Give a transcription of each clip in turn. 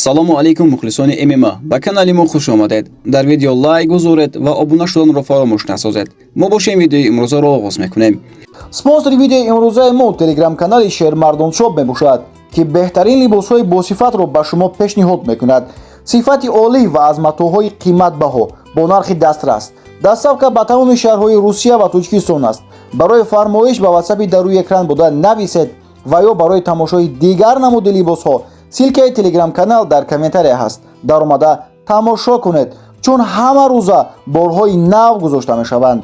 Ассалому алайкум, мухлисони ММА, ба канали мо хуш омадед. Дар видео лайк гузоред ва обуна шуданро фаромӯш насозед. Мо бошем, видеои имрӯзаро оғоз мекунем. Спонсори видеои имрӯзаи мо телеграм-канали Шермардон Шоп мебошад, ки беҳтарин либосҳои босифатро ба шумо пешниҳод мекунад. Сифати олӣ ва аз матоъҳои қиматбаҳо бо нархи дастрас. Доставка ба тамоми шаҳрҳои Русия ва Тоҷикистон аст. Барои фармоиш ба ватсапи дар рӯи экран буда нависед ва ё барои тамошои дигар намуди либосҳо ссылка и телеграм-канал дар комментария ҳаст. Даромада тамошо кунед, чун ҳама рӯза борҳои нав гузошта мешаванд.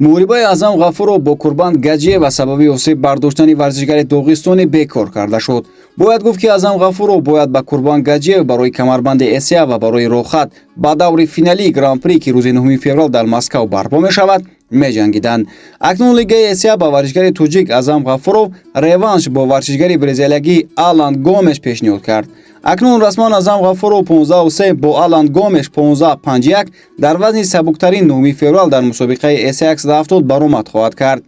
Муҳорибаи Аъзам Ғафуров бо Курбан Гаҷиев аз сабаби осеб бардоштани варзишгари доғистонӣ бекор карда шуд. Бояд гуфт, ки Аъзам Ғафуров бояд ба Курбан Гаҷиев барои камарбанди ЭСА ва барои роҳхат ба даври финалии Гран-при, ки рӯзи 9 феврал дар Москав барпо мешавад, меҷангиданд. Акнун лигаи ЭСА ба варзишгари тоҷик Аъзам Ғафуров реванш бо варзишгари бразилиягӣ Алан Гомеш пешниҳод кард. Акнун расман Аъзам Ғафуров 15-3 бо Алан Гомеш 15-5-1 дар вазни сабуктарин 9 феврал дар мусобиқаи ЭСА 170 баромад хоҳад кард.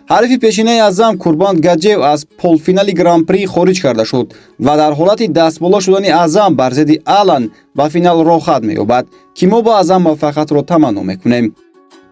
Ҳарифи пешинаи Аъзам, Курбан Гаҷиев, аз полуфинали Гран-при хориҷ карда шуд ва дар ҳолати дастболо шудани Аъзам бар зидди Алан ба финал роҳхат меёбад, ки мо ба Аъзам муваффақиятро таманно мекунем.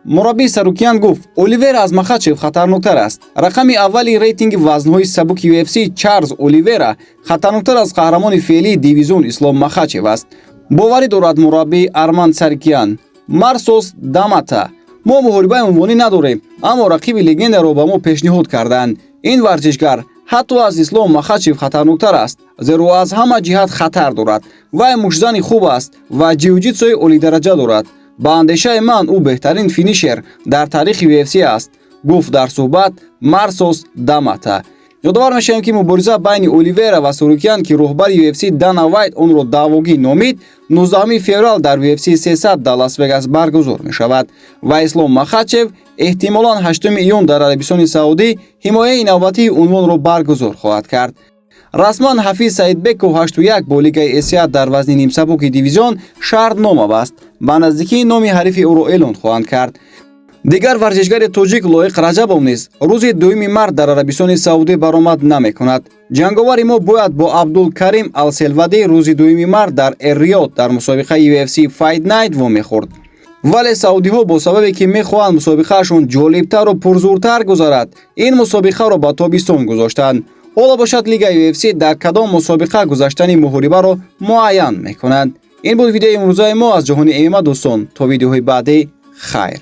Мураббии Сарукян гуфт, Оливера аз Махачев хатарноктар аст. Рақами аввали рейтинги вазнҳои сабуки UFC Чарлз Оливера хатарноктар аз қаҳрамони феълии дивизион Ислом Махачев аст, боварӣ дорад мураббии Арман Саркиян Марсос Дамата. Мо муҳорибаи унвонӣ надорем, аммо рақиби легендаро ба мо пешниҳод карданд. Ин варзишгар ҳатто аз Ислом Махачев хатарноктар аст, зеро аз ҳама ҷиҳат хатар дорад. Вай муштзани хуб аст ва ҷиуҷитсуи олидараҷа дорад. Ба андешаи ман, ӯ беҳтарин финишер дар таърихи UFC аст, гуфт дар суҳбат Марсос Дамата. Ёдовар мешавем, ки мубориза байни Оливера ва Сарукян, ки роҳбари UFC Дана Вайт онро даъвогӣ номид, 19 феврал дар UFC 300 дар Лас-Вегас баргузор мешавад ва Ислом Махачев эҳтимолан 8 июн дар Арабистони Саудӣ ҳимояи навбатии унвонро баргузор хоҳад кард. Расман Ҳафиз Саидбеков 81 бо лигаи ЭСА дар вазни нимсабуки дивизион шартнома баст. Ба наздикии номи ҳарифи ӯро эълон хоҳанд кард. Дигар варзишгари тоҷик Лоиқ Раҷабов низ рӯзи 2 март дар Арабистони Саудӣ баромад намекунад. Ҷанговари мо бояд бо Абдулкарим Алселвадӣ рӯзи 2 март дар Эрриёд дар мусобиқаи UFC Fight Night вомехӯрд, вале саудиҳо бо сабабе ки мехоҳанд мусобиқаашон ҷолибтару пурзӯртар гузарад, ин мусобиқаро ба тобистон гузоштанд. Ҳоло бошад, лигаи UFC дар кадом мусобиқа гузаштани муҳорибаро муайян мекунад. Ин буд видеои имрӯзаи мо аз ҷаҳони ММА. Дӯстон, то видеоҳои баъдӣ хайр.